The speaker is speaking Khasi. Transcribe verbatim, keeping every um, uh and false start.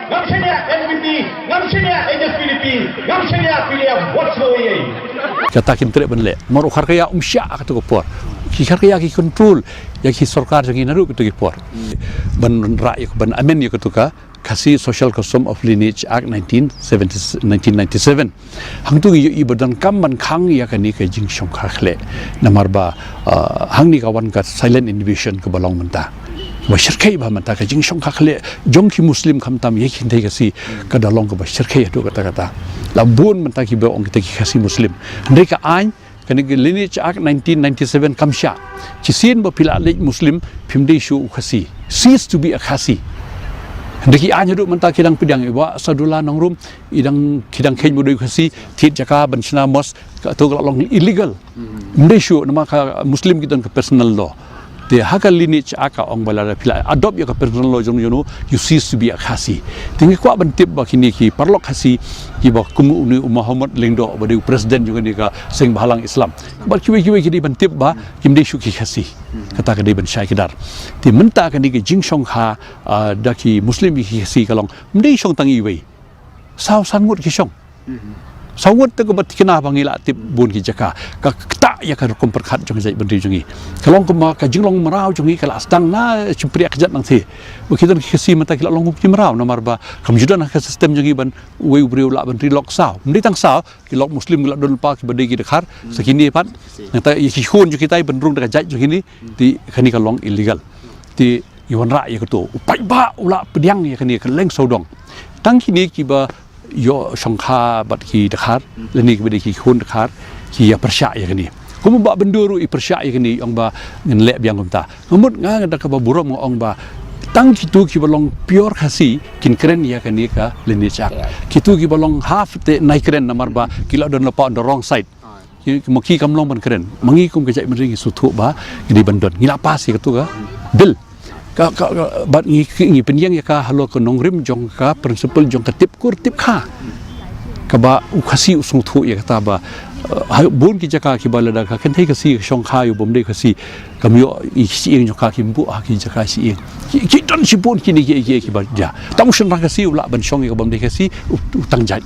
Ngam shaniah N P P, ngam shaniah H S P D P, ngam shaniah P D F whatsoever. Kata kim treh ban leh. Mar u Kharkaya um shah ha kato ka por. Ki Kharkaya ki control ïa ki sorkar jong ngi naduh kato ki por. Ban rah ïa, ban amend ïa kato ka Khasi Social Custom of Lineage Act nineteen seventy, nineteen ninety-seven. Hangto ngi ïohi ba donkam ban khang ïa kane ka jingshongkha khleh. Namar ba, ah, hangne ka wan ka silent invasion kaba long mynta. Ba shyrkhei ba mynta ka jingshongkha khleh jong ki Muslim khamtam ïa ki kynthei Khasi ka da long kaba shyrkhei haduh katta katta. La bun mynta kiba ong kita ki Khasi Muslim. Hynrei ka aiñ, kane ka Lineage Act nineteen ninety-seven kam shah. Shisien ba phi la leit Muslim, phim dei shuh u Khasi. Cease to be a Khasi. Hynrei ki aiñ haduh mynta ki dang pdiang, i Bah Sadullah Nongrum, i dang, ki dang kheiñ ba u dei u Khasi, thied jaka ban shna mosque, kato ka la long illegal. Ym dei shuh, namar ka Muslim ki don ka personal law. Te ha ka Lineage Act ka ong ba lada phi la adopt ïa ka personal law jong u, you cease to be a Khasi. Te ngi kwah ban tip ba kine ki paralok Khasi, kiba kum une u Muhammad Lyngdoh ba dei u president jong kane ka Seng Bhalang Islam, bad kiwei kiwei, ki dei ban tip ba kim dei shuh ki Khasi. Kata ka dei ban shai kdar. Te mynta kane ka jingshongkha, ah, da ki Muslim ïa ki Khasi ka long, ym dei shong tang iwei. Saw san ngut ki shong. Saw ngut te kaba thikna ba ngi la tip bun ki jaka. Ka ktah ïa ka rukom pyrkhat jong ka jaitbynriew jong ngi. Ka long kumba ka jinglong mraw jong ngi ka la sdang na shympriah kjat nangthie. Ba ki don ki Khasi mynta ki la long kum ki mraw, namar ba kam ju don ha ka system jong ngi ban uwei u briew lah ban ri lok saw. Ym dei tang saw, ki lok Muslim ki la don lypa kiba dei ki Dkhar, sa kine pat. Nangta ïa ki khun jong kita ban rung da ka jait jong kine, te kane ka long illegal. Te ngi wanrah ïa kato. U paidbah u la pdiang ïa kane kylleng sawdong. Tang kine kiba ïoh shongkha bad ki Dkhar, lane kiba dei ki khun Dkhar, ki ïa pyrshah ïa kane. Kum u Bah Byndu ruh i pyrshah ïa kane, i ong ba ngin leh biang kumta. Nga mut nga, nga da kaba burom nga ong ba tang kito kiba long pure Khasi kin kren ïa kane ka Lineage Act. Kito kiba long half te nai kren, namar ba ki la don lypa on the wrong side. Ki, ma ki kam long ban kren. Ma ngi kum ka jaitbynriew ngi sngewthuh ba ngi dei ban don, ngi la pass ïa kato ka bill. Ka, ka, ka, bad ngi, ngi pynïeng ïa ka halor ka nongrim jong ka principle jong ka tip kur tip kha. Kaba u Khasi u sngewthuh ïa kata ba, eh, ha bun ki jaka kiba lada ka kynthei Khasi ka shongkha ïa u bym dei Khasi, kam ïoh i shyieng jong ka, kim buh ha ki jaka shyieng. Ki, ki don shibun kine ki, ki, kiba jia. Tang u shynrang Khasi u lah ban shong ïa ka bym dei Khasi, u, u tang jait.